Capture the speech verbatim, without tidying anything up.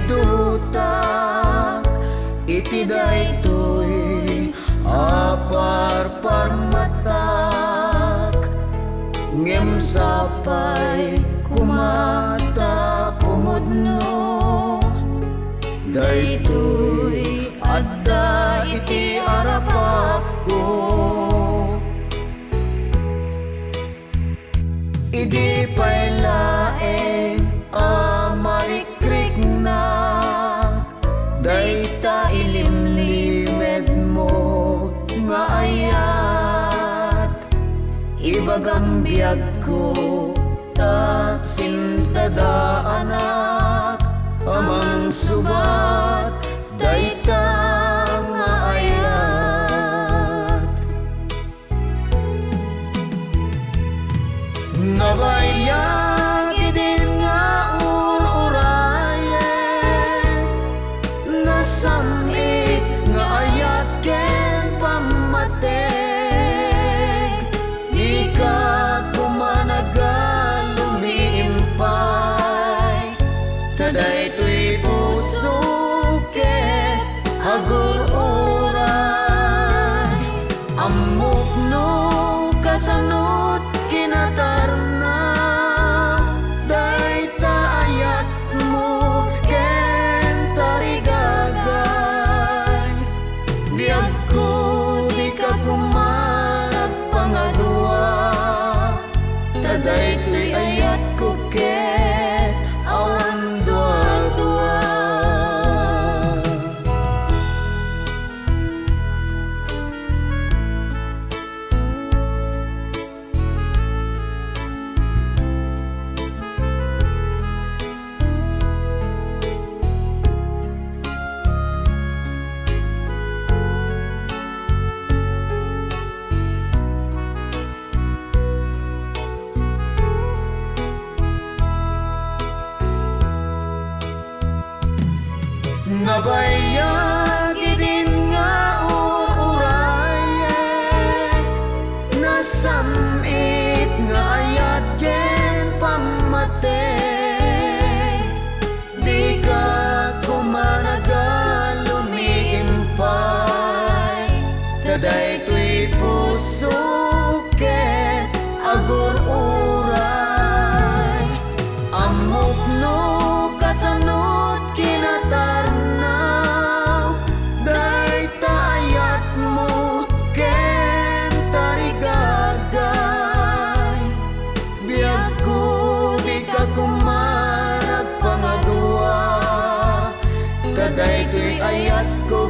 dutak iti daytoy a parparmatak, ngem sapay koma ta kumudno daytoy adda iti arapakko. Idi pay laeng a marikriknak dayta ilimlimedmo nga ayat, ibagam biagko ta sintadaanak a mangsubat dayta nga ayat. Nabayag idin nga ur-urayen, nasam-it nga ayat ken pammateg, dika koma nagalumiimpay, ta daytoy puso ket agur-uray. Ammok no kasanot kinatarna dayta ayatmo ken tarigagay. Biagko, dika koma nagpangadua, ta daytoy ayatko ket awan duadua. Nabayag idin nga ur-urayek, nasam-it nga ayat ken pammateg, dika koma nagalumiimpay, ta daytoy puso ket agur-uray. Ammok no kasanot kinatarnaw dayta ayatmo ken tarigagay. Biagko, dika koma nagpangadua, ta daytoy ayatko